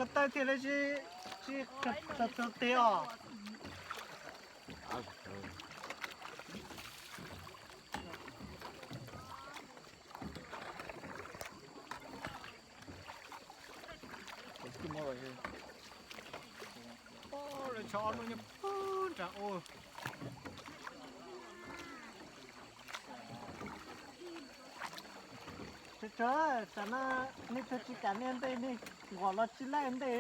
Ko taw thiaj li tsis tsis txog txog tes os. Lawv tsho ob lub nyob puag nram ub. Tsov, tsov, tam no nej tug tsis kam nej ntej, nej nquam los tsis laij ntej.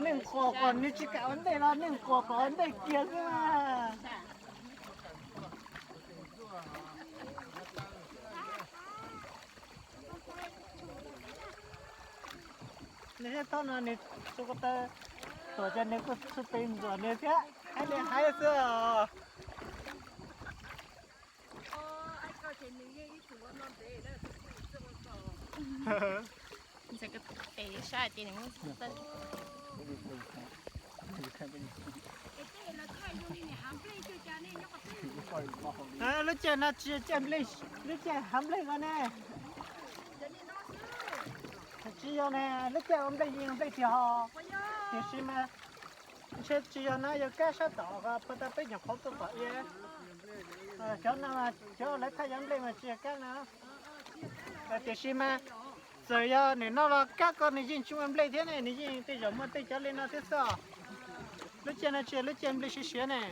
Nej nquam kom nws tsis kam ua ntej los nej nquam kom ua ntej kiag xwb. Nws thiaj thaum no nws txhua ko taw tuam ces nws kuj txhua tes ntxuam nws thiab, hais li hais xwb os. Ntxhais ko tes saib tias nws muaj txhua taw. Lub caij no tsis yog caij nplej, lub caij hav nplej ko ne. Tsis yog ne, lub caij ua nplej yeej nplej tiag ho. Tiam sis mas ntshe tsis yog na, yog kab sab tom ko puag ta peb nyuam qhuav tuaj tom iab. Cov no, cov lawv thaj yuav nplej mas tsis yog kab na. Tiam sis mas txawm yog nws no los kab ko nws yeej tsis ua nplej thiab ne, nws yeej tej zaum muaj tej cov li no thiab xwb os. Lub caij no tsis yog lub caij nplej siav siav ne.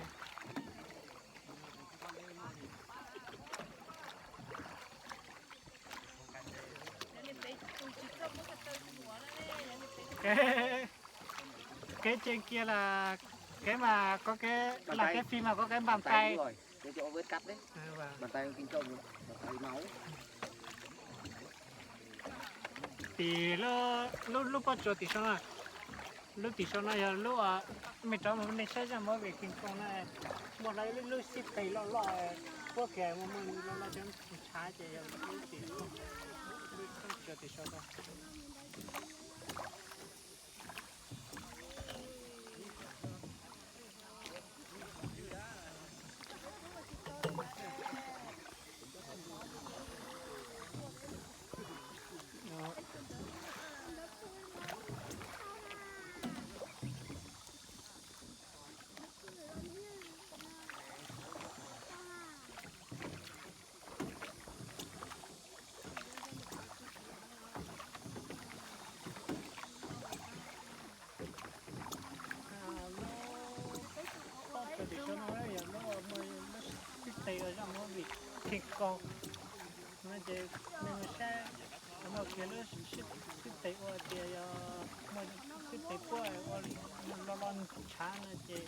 Kev tseem kiag las, kev mas ko kev lam kev fij mas ko kev npam tais. Tim lub pob tsuas tim saum no, lub tim saum no yog lub, mej rov mus nej saib zaj movie King Kong na, muaj ib lub xib peg loj loj, puab kiag muaj muaj loj loj cov ntshav ces yog lub tim, lub pob tsuas tim saum no. Tim saum no yog lub, lub xib teg zaj movie King Kong no ces nej mus saib, muaj kiag lub xib teg ua tias yog muaj xib teg puab ua loj loj ntshav no ces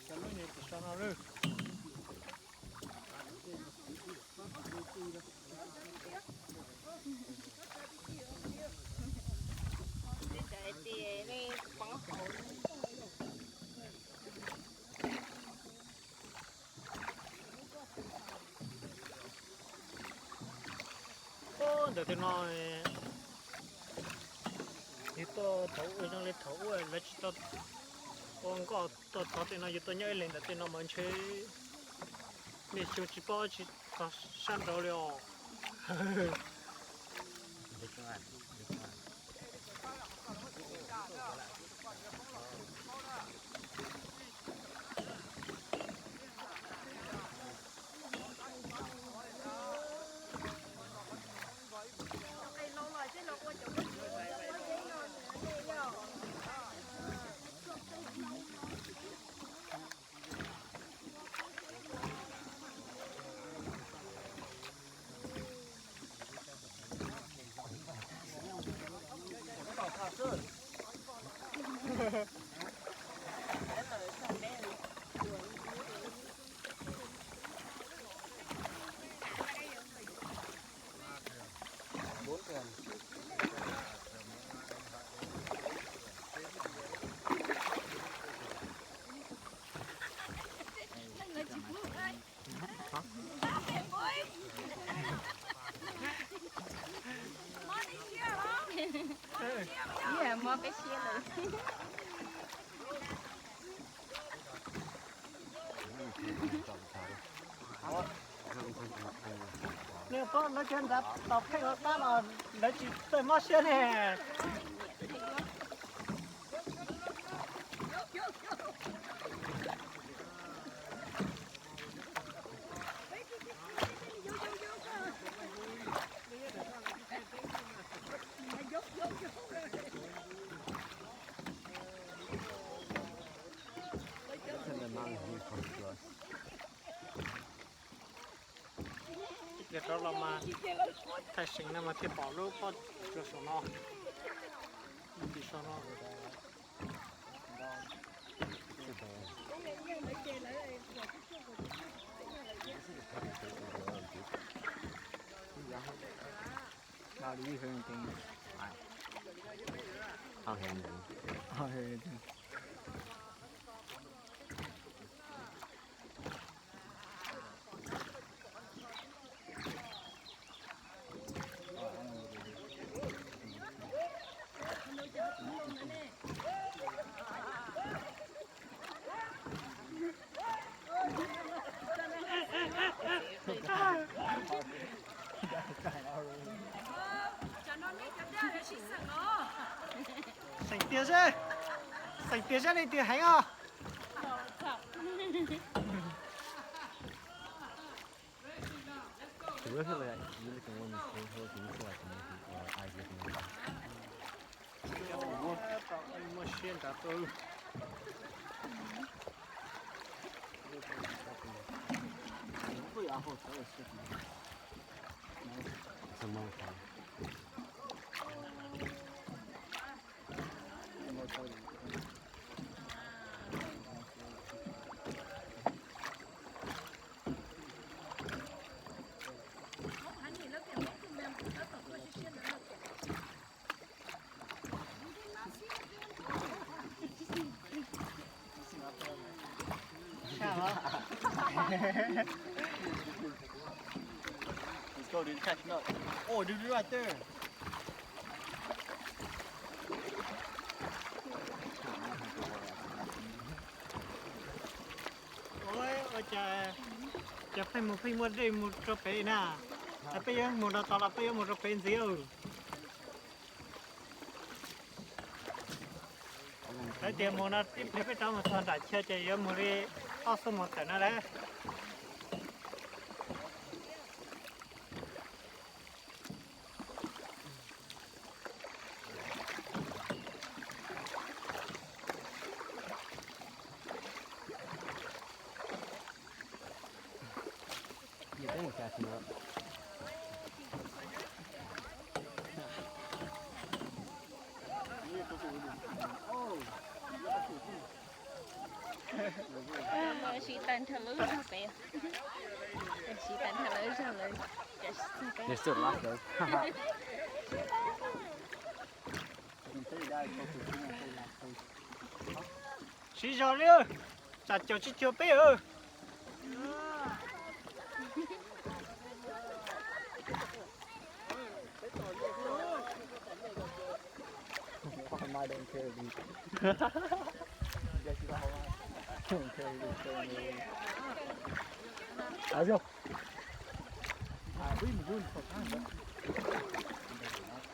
cov lub nyuag tim saum no lawm. Ntawm tej no, yus tuaj thaum ub zoo li thaum ub lawv tsis tau ua nkoj tuaj txog tej no, yus tuaj nyob ib leeg ntawm tej no mas ntshe niaj xyoo tsis paub tsis txog sab nraud li os. Mob peb siab lawm. Nws pom lawv cov nrad tau pheej ua qab los lawv tsis txawj mob siab ne. Ib pliag rov los mas thaij seem no mas thiaj pom lub pob tsuas saum no. Tim saum no. Xeem tiag seb, xeem tiag seb leej twg heev os. Muaj siab nrad tuaj. Let's go, dude. Catch him up. Oh, dude, right there. Ua cas, cas pheej mus pheej muaj dej mus rau pem na. Peb yuav mus rau tod los peb yuav mus rau pem ntxiv. Lawv tias mus no ib pliag peb rov mus txog nram chaw ces yuav mus li ob xuab moos tawm no lawm. Siv tag nrho lub zog pem. Siv tag nrho lub zog lawm. There's still a lot though. Siv zog li, tsam caum tsis cuag peb.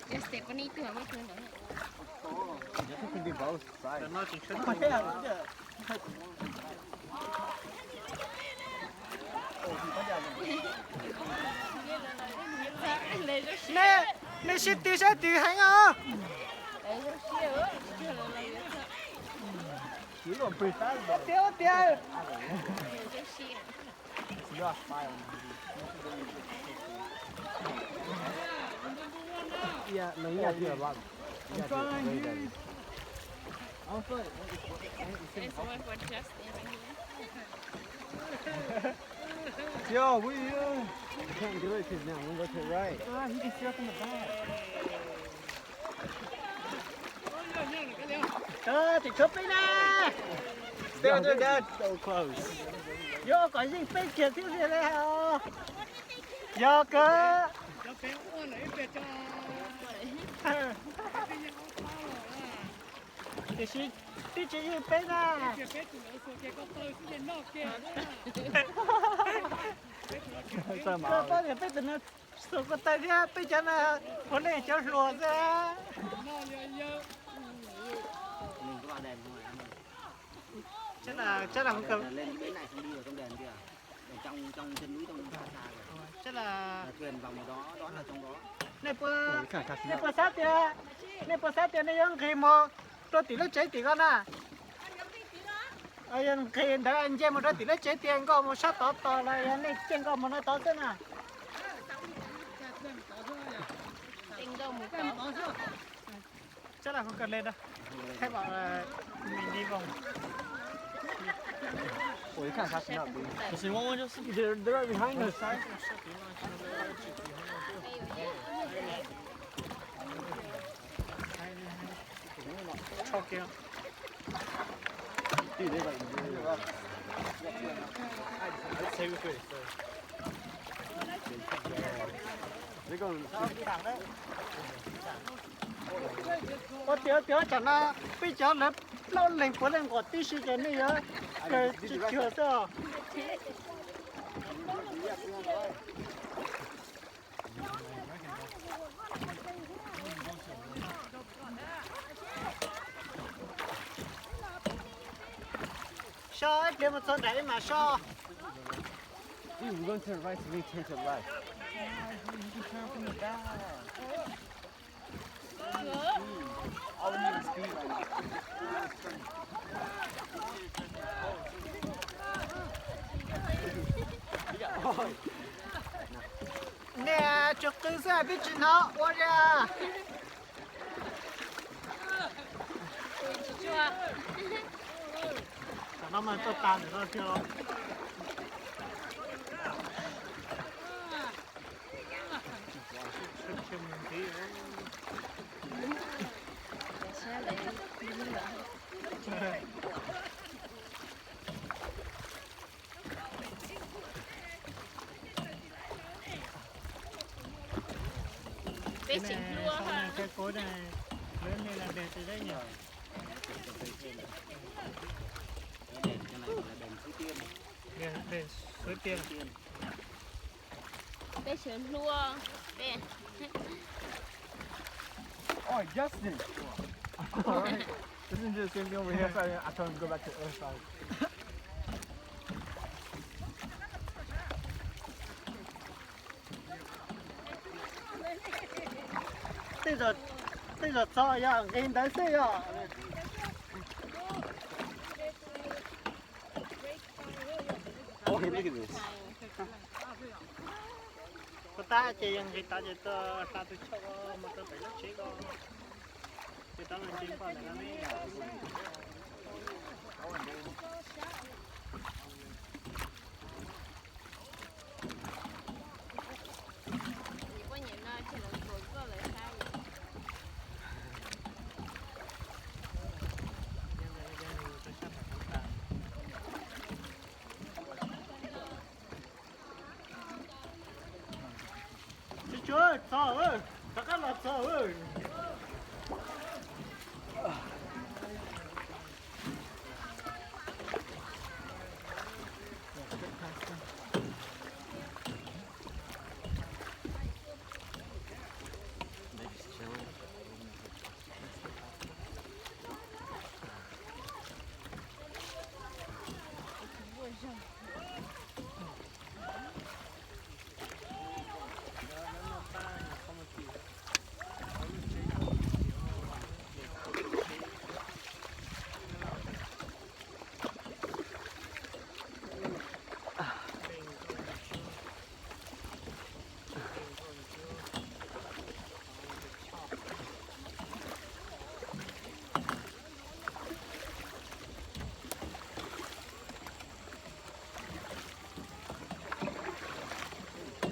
Ces pon ib tug muaj tug ntawd. Nej, nej sib tw saib twg heev os. Tiag, tiag. Yo, we, uh, you can't do it 'cause now we'll go to the right. Ah, you can see up in the back. Tim tshuab peb na. Stay with your dad. So close. Yuav kom yeej peb kiag thiab li os. Yog kawg. Tiam sis twb tsis yeej peb na. Koj paub tias peb tus no Xus kuj tawg thiab, peb cov no puav leej cov hluas xwb. Nej puas xav tias, nej puas xav tias nej yuav nqis mus rau tim lub tsev tim ko na? Yog nqis ntawd nce mus rau tim lub tsev tias nkoj mus sab tod tos los yog nej caij nkoj mus no tod xwb na? Chắc là không cần lên đâu. Thấy bảo là mình đi vòng. Ủa, you can't catch me up, dude. They're, they're right behind us. Sau kia. Dude, they're like, let's say we could, so. Ua tiag tiag, tsam no peb cov lawv plaub leeg puav leej nquam tib si ces nej yuav tsis cuag xwb os. So ib pliag mus txog nram ib mam so. Dude, we're going to the right, so we need to turn to the left. All we need is speed right now. Nws tsuas qw xwb peb tsis hnov ua li. Tam no mas tuaj tas ntawm no tiag. Peb tseem hlua ha. Lawv ne la dej tsis deb nyom. Peb sawv hlua, peb. Oh, Justin. All right. This is the same thing over here. Sorry, I told him to go back to the other side. Tej zaum txog yog nqis ntawd xwb yog. Oh, hey, look at this. Kuv tab ces yog nqis tod ces tuaj hla tus choj ko mus rau pem lub tsev ko. Ces tod los nce pom ntawm no ne. Tsis tshua txog, rov qab los txog.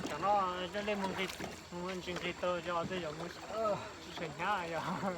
Tam no coj nej mus nqis, mus ntsis nqis tau yog tej zaum mus tsis tshua hnyav yog.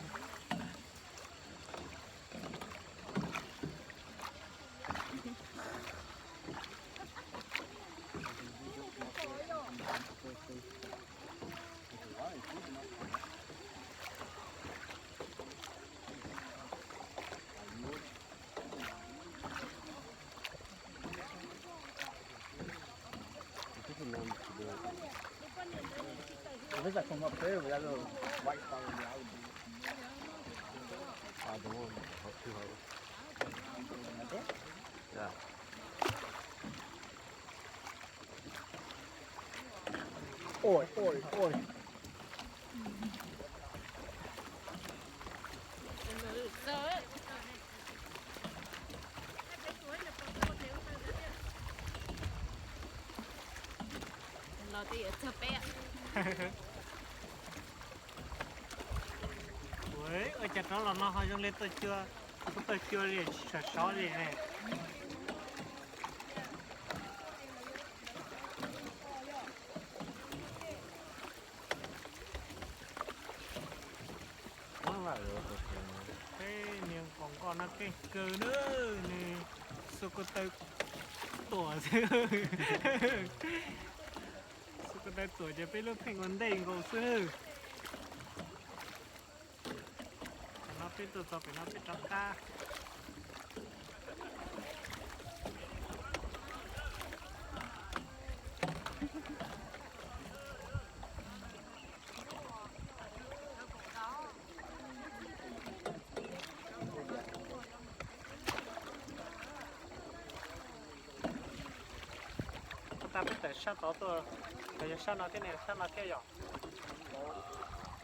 Those that come up there, we got a little white flower behind. I don't know. Up to her. Yeah. Oi, oi, oi. Los twb yuav txog peb. Ua cas rov los no ho zoo li tuaj cua, kuv tuaj cua li tsis tshua sov li ne. Peb niag nkaus nkoj no keej kawg na, nws xu ko taw tuam xwb. Xu ko taw tuam ces peb lub pheej ua ntej nkaus xwb na. Tam no peb tuaj txog pem no peb rov qab. Ua tau peb tawm sab tod tuaj, los yog sab no thiab ne, sab no thiab yom.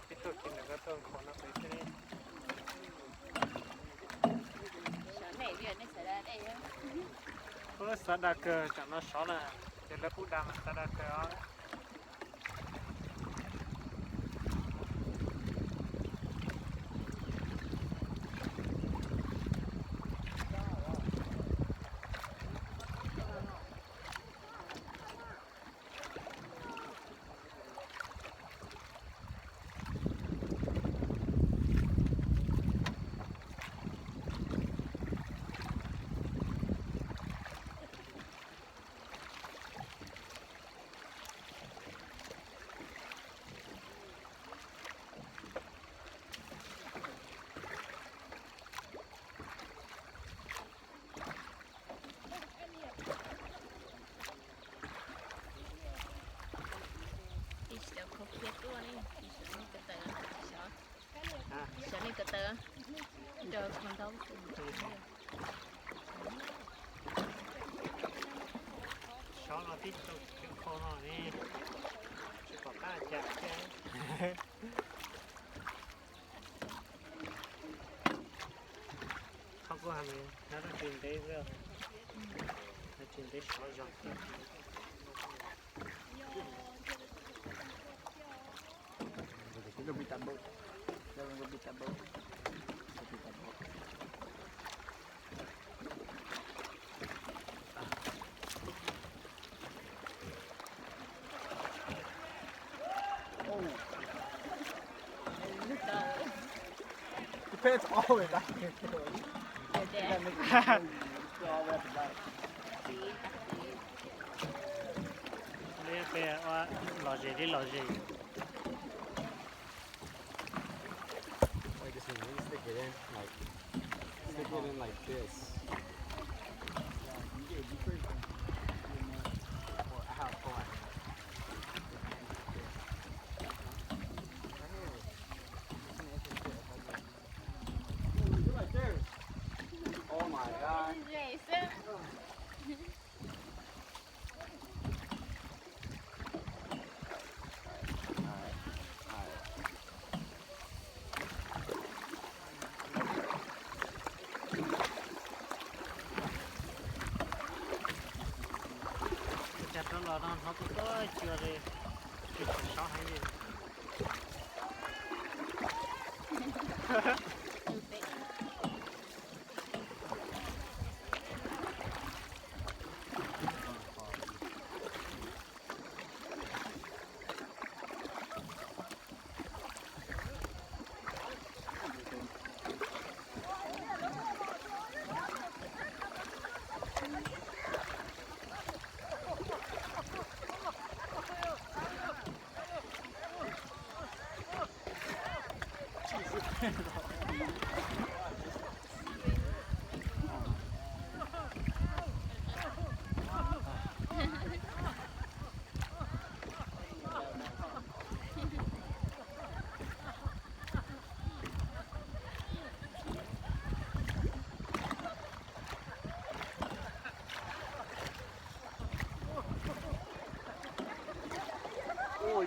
Peb tuaj kiag ntawm ko tuaj nkhaus no pem thiab ne. Ub, xav dag kawg, tsam no sov na, ces lawv pub dag mas xav dag kawg os. Ib tsis tau khaub khiab tuaj ne, xyov nej ko taw, xyov nej ko taw, rau khaub ntaub. Sov los tib tug khaub no ne, tsis pom qab cas thiab. Qhov kuv hais nws nyob rau tsis ntev xwb, nws tsis ntev sov zog thiab. Depends always. Peb ua lom zem li lom zem. Like this, you stick it in, like, stick it in like this. Or how far? Oh my God. Cas rov los no hnov kuv tuaj cua li, sov heev li.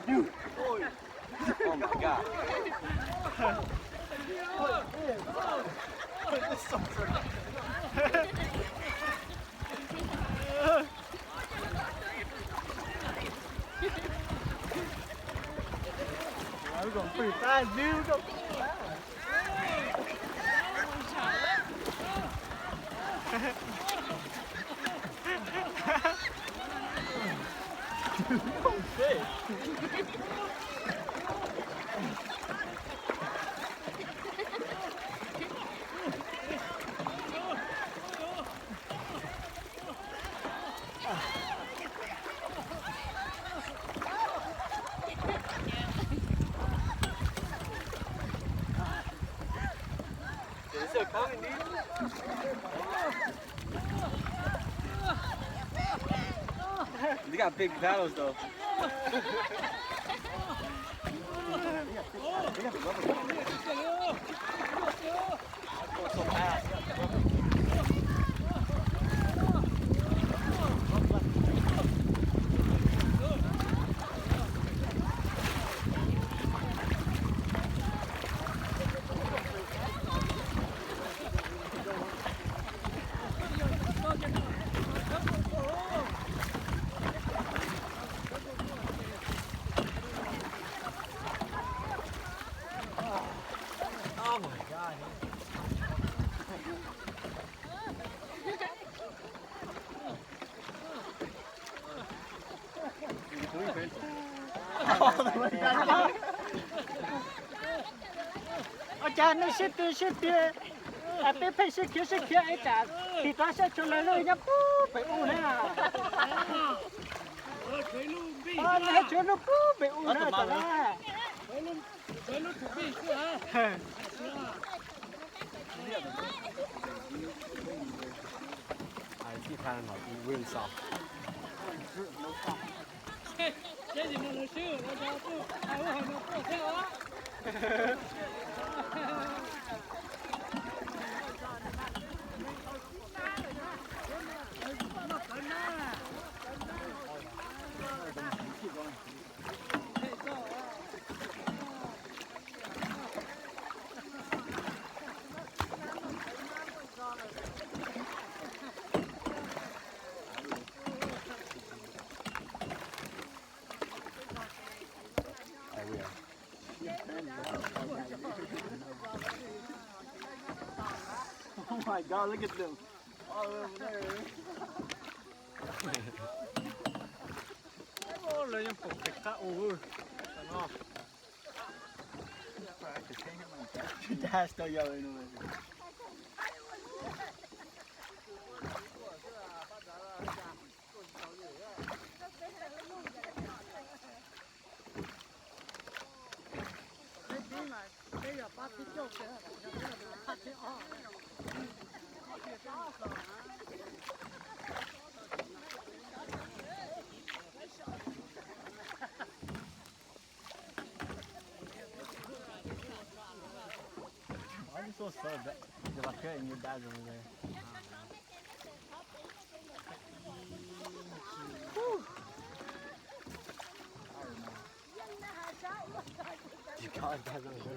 Oh my god. Lawv kom pw tab, lawv kom pw tab. They got big paddles though. Oh my god. Ua cas nej sib tw sib tw, peb pheej sib khiav sib khiav es tsam tig rov sab tshuaj lawv lub nyob pub pem u na. Lawv tshuav lub pub pem u na tam na. Oh my god, look at them. All over there. Lawv yeej pom pem qab u. Why are you so slow? Did I put it in your dad's over there? You got it, dad's over there.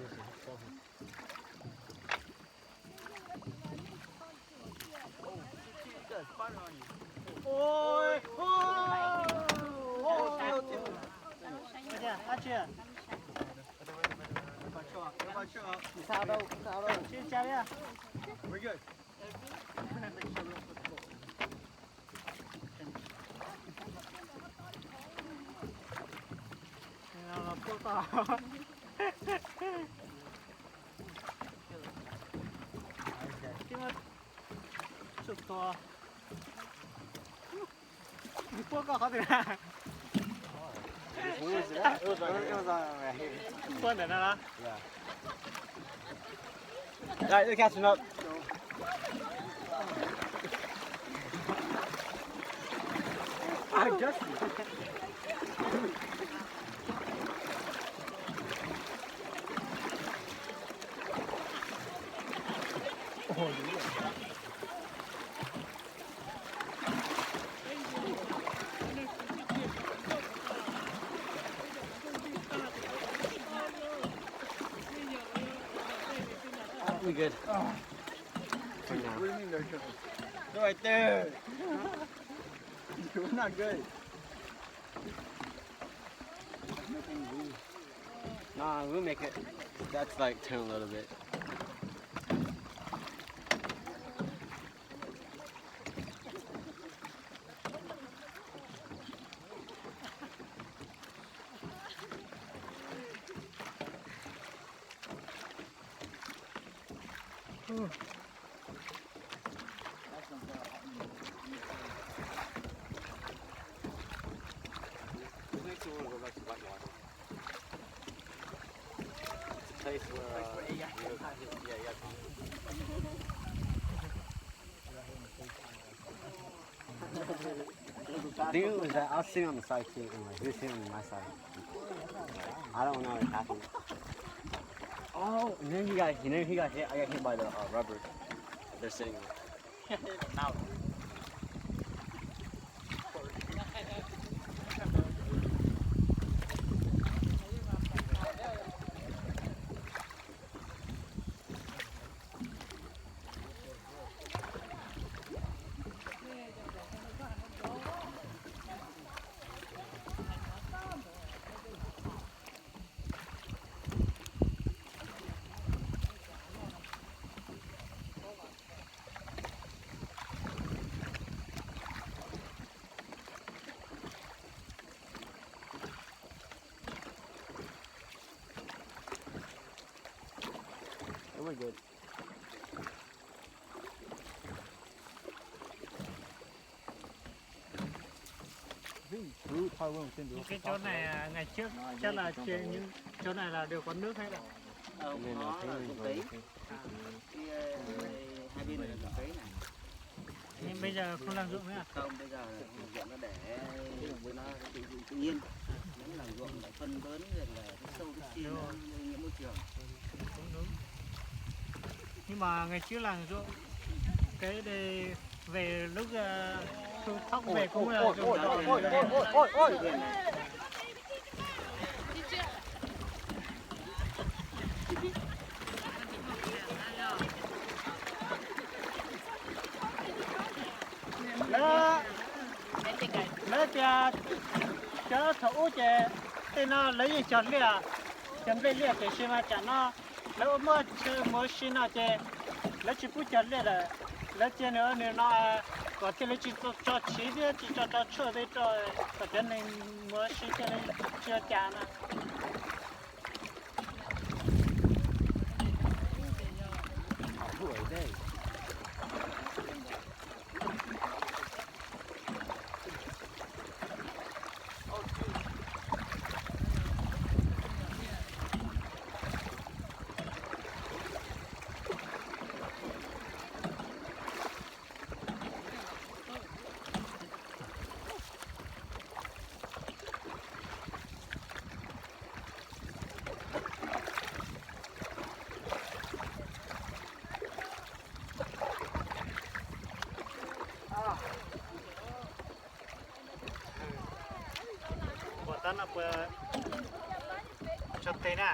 Puab koj qhov twg na? Puab ntawm no los? All right, look, catch him up. I just. Good. For now. What do you mean there's nothing? They're right there. We're not good. Nah, we'll make it. That's like turn a little bit. It's a place where, uh, you know, yeah, you guys want The thing is that I was sitting on the side too, and like he was sitting on my side. Like, I don't know what happened. Oh, and then he got, and then he got hit. I got hit by the uh, rubber. They're sitting on. We're good. Cái chỗ này à, ngày trước chắc là trên những chỗ này là đều có nước hết rồi. Không, nó là ruộng tưới. Cái, ờ, hai bên là ruộng tưới này. Nhưng bây giờ không làm ruộng nữa à? Không, bây giờ là không làm ruộng nữa để cho nó tự, tự, tự nhiên. Nếu làm ruộng lại phân bón rồi là cái sâu cái sim nó ô nhiễm môi trường. Đúng, đúng. Nhưng mà ngày trước làm ruộng cái đây về lúc ờ, thu thóc về cũng là dùng. Lawv, lawv tias cov thaum ub ces tej no lawv yeej cog liaj, cog nplej liaj tiam sis mas tsam no lawv ua muaj chaw mus ua si no ces lawv tsis pub cog liaj lawm. Lawv cia nws nws no kom thiaj li tsis tso, tso tshiv thiab tsis tso, tso tshuaj tej rau kom cov neeg mus ua si thiaj li tsis ua cas no. Ua tab no puas tso tes na?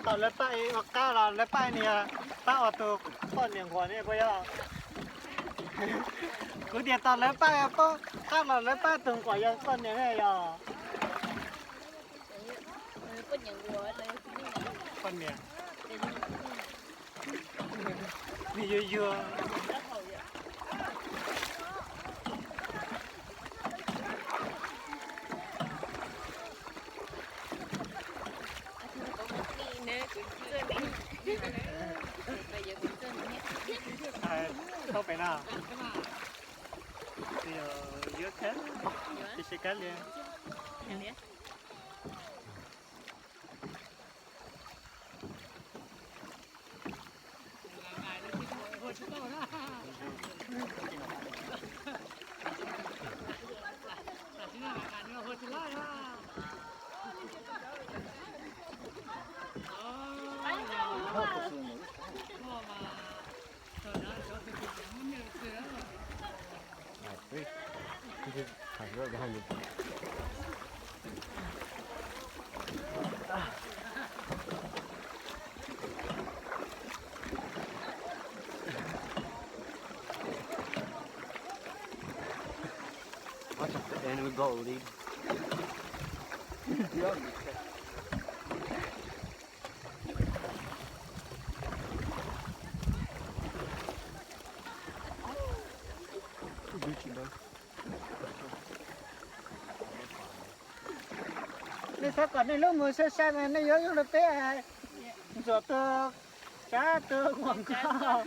Tau lawv pab ua qab los lawv pab niag, pab ua tus poj niam nquas ne puas yog? Kuv tias tau lawv pab ua qab los lawv pab tus nquas yog poj niam ne yog? Poj niam. Nws yuag yuag. Tau pem no. Yuav kawg, tab sis kab lias. Watch out, the end we go, dude. Nej xav kom nej lub mus sai sai mas nej yuav zoo li peb, ntxuam tus tsab tus muam nkauj.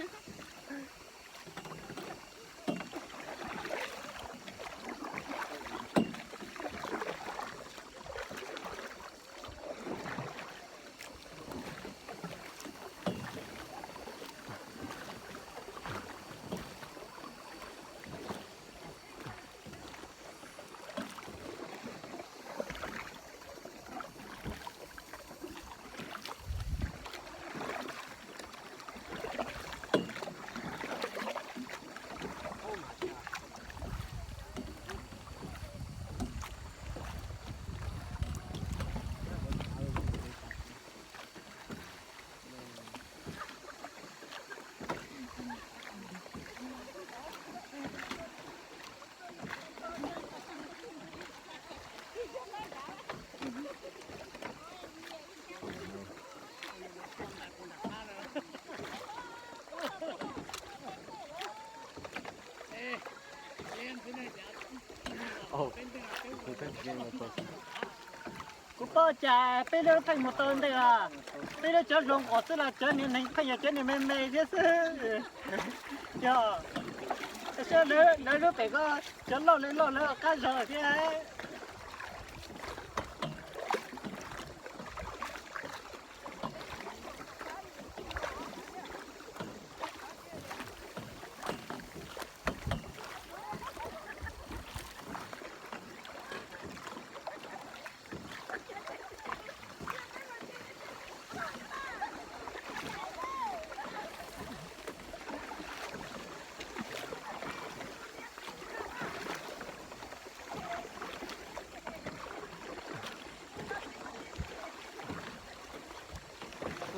Kuv paub cas peb lub pheej mus tau ntej os. Peb lub cov hluas nqos xwb los cov niag neeg pheej yog cov niag me me thiab xwb. Yog, saib lawv lub pem ko, cov loj lawv loj lawv qab zog thiab.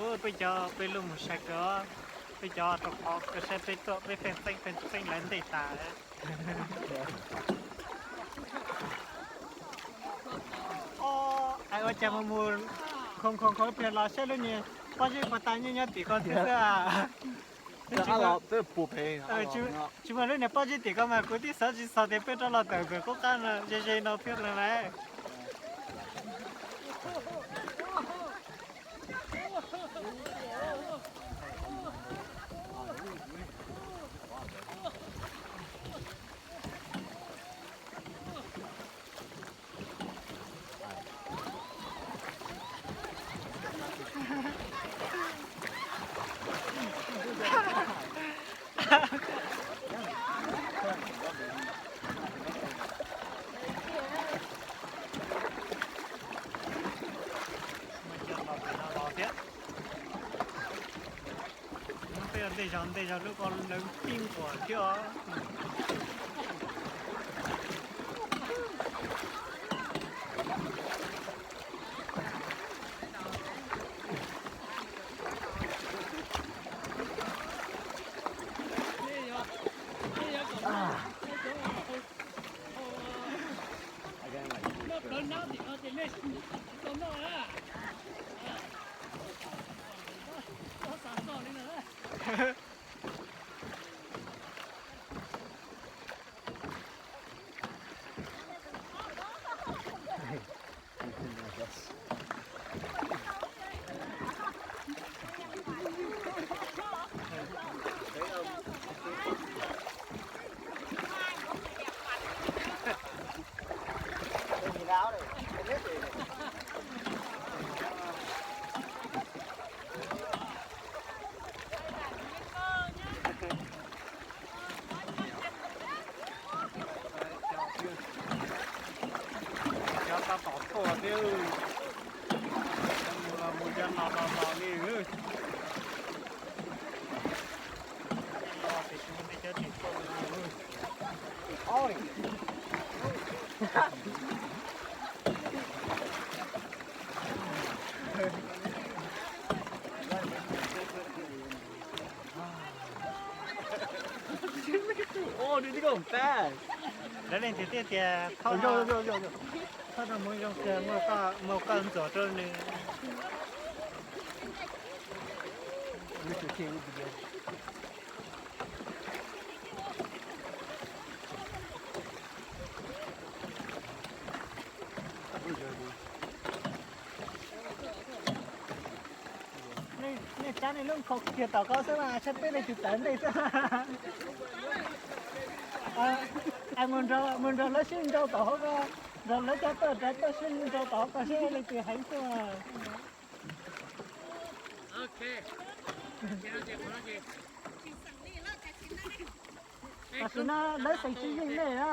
Ua peb cov peb lub mus sai kawg, peb cov rau qhov kawg saib peb tuaj peb pheej txeeb pheej txeeb lawv ntej tas. Ua cas mus mus khoo khoo khoo pliag los saib lub niag pob zeb puag ta nyob nyob tim ko xwb xwb. Tsis muaj lub niag pob zeb tim ko mas kuv twb xav tsis xav tias peb rov los tawm pem qub qab no ze ze no thiab lawm. Cov no pem no los thiab. Muab peb ua ntej zog ntej zog lub ko lawv pib nquam thiab os. Cov tab tom tuaj thiab. Mus los mus cov no los los li. Los tiam sis mus ntej cov tim tuaj li. Lawv leej twg thiaj tias thauj, thauj rau mus zoo kawg, muaj koj ntxuam rau nws. Nej tsab nej lub nkhaus kiag tom ko xwb mas saib peb leej twg tawm ntej xwb. Mus nrog lawv sib nrau tom hauv ko, nrog lawv cov tuaj rov tuaj sib nrau tom hauv ko saib leej twg heev xwb. Tam sim no lawv xeem tsis yeej nej na.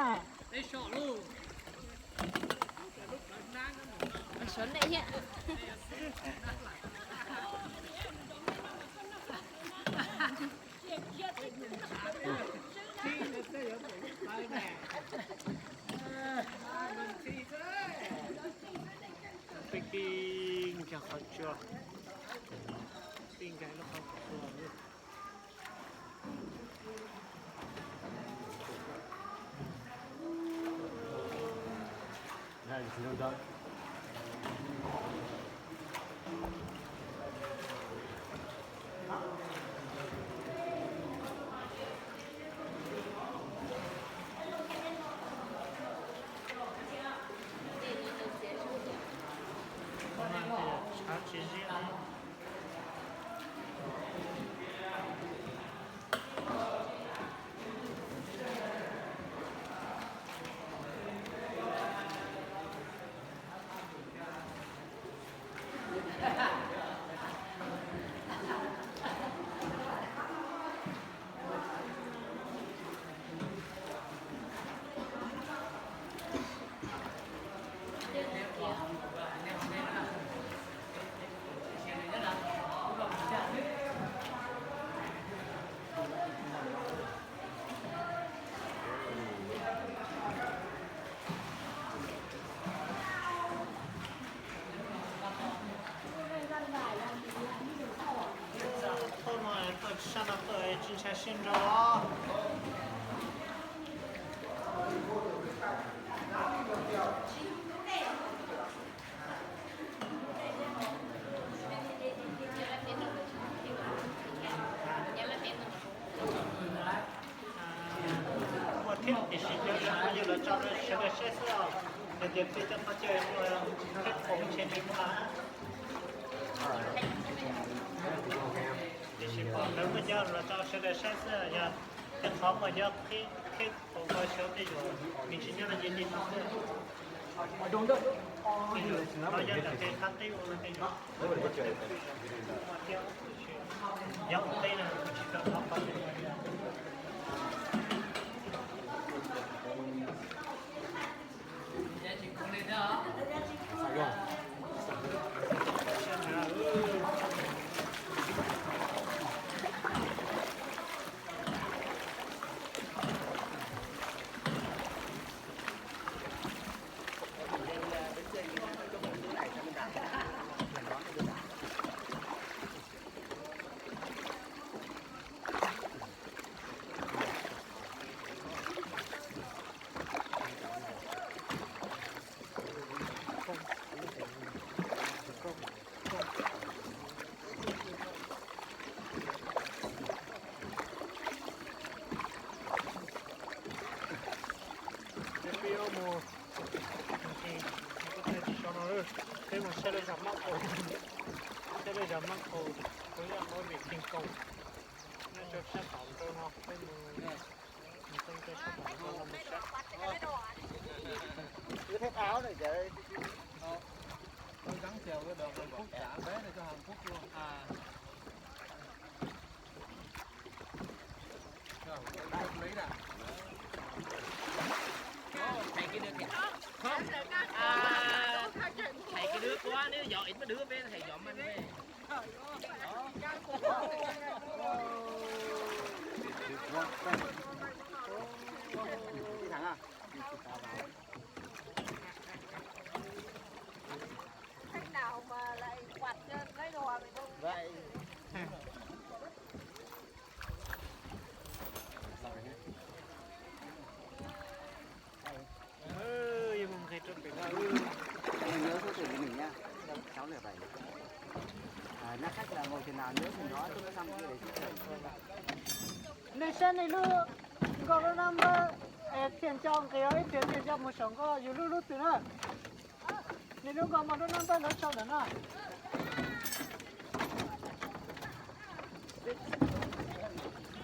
Peb kib nkag qhov tsua, peb nkag lub qhov tsua. Tshav tsis ziab. Thauj no tuaj sab no tuaj tsis ntshai siab nrau os. Muaj thiab tiam sis cov phooj ywg los tso sawv daws saib xwb os. Yog tias peb cov phooj ywg muaj thiab khoom ntshe tsis muaj. Tiam sis pom lawv muaj cov los tso sawv daws saib xwb, yog tej qhov muaj cov thiab khoom ko xyov tej zaum nws tsis nyob rau ces li no xwb. Tej zaum los nyob ntawm tej qab teb ua no tej zaum. Muaj thiab, yog ua teb no tsis tau thov qhov. Peb mus, peb tsis so no, peb mus saib lawv zam mab qaum, saib lawv zam mab qaum, kuv yog hauv vim king koos, nyob rau sab tom ntau no, peb mus, mus tau rau sab tom ntau no mus saib. Ua thej qab na cov. Tôi gắn kèo cái đoạn Hàn Quốc trả vé này cho Hàn Quốc luôn. À. Rồi, tôi lấy nè. Thầy cái đứa kia. Không. À, thầy cái đứa quá, nếu dọn ít mấy đứa với thầy dọn mình đi. Đi thẳng à? Nhớ số tiền cho mình nhá. Sáu lẻ bảy. À, nhắc khách là ngồi thế nào nhớ thì nói tôi mới sang kia để di chuyển. Nej saib nej lub nkaus lub nab npawb, es thiaj nco nqis ib pliag thiaj nco mus saum nkaus yus lub lub twg na. Nej lub nkaus mas lub nab npawb lawv sau ntawm no.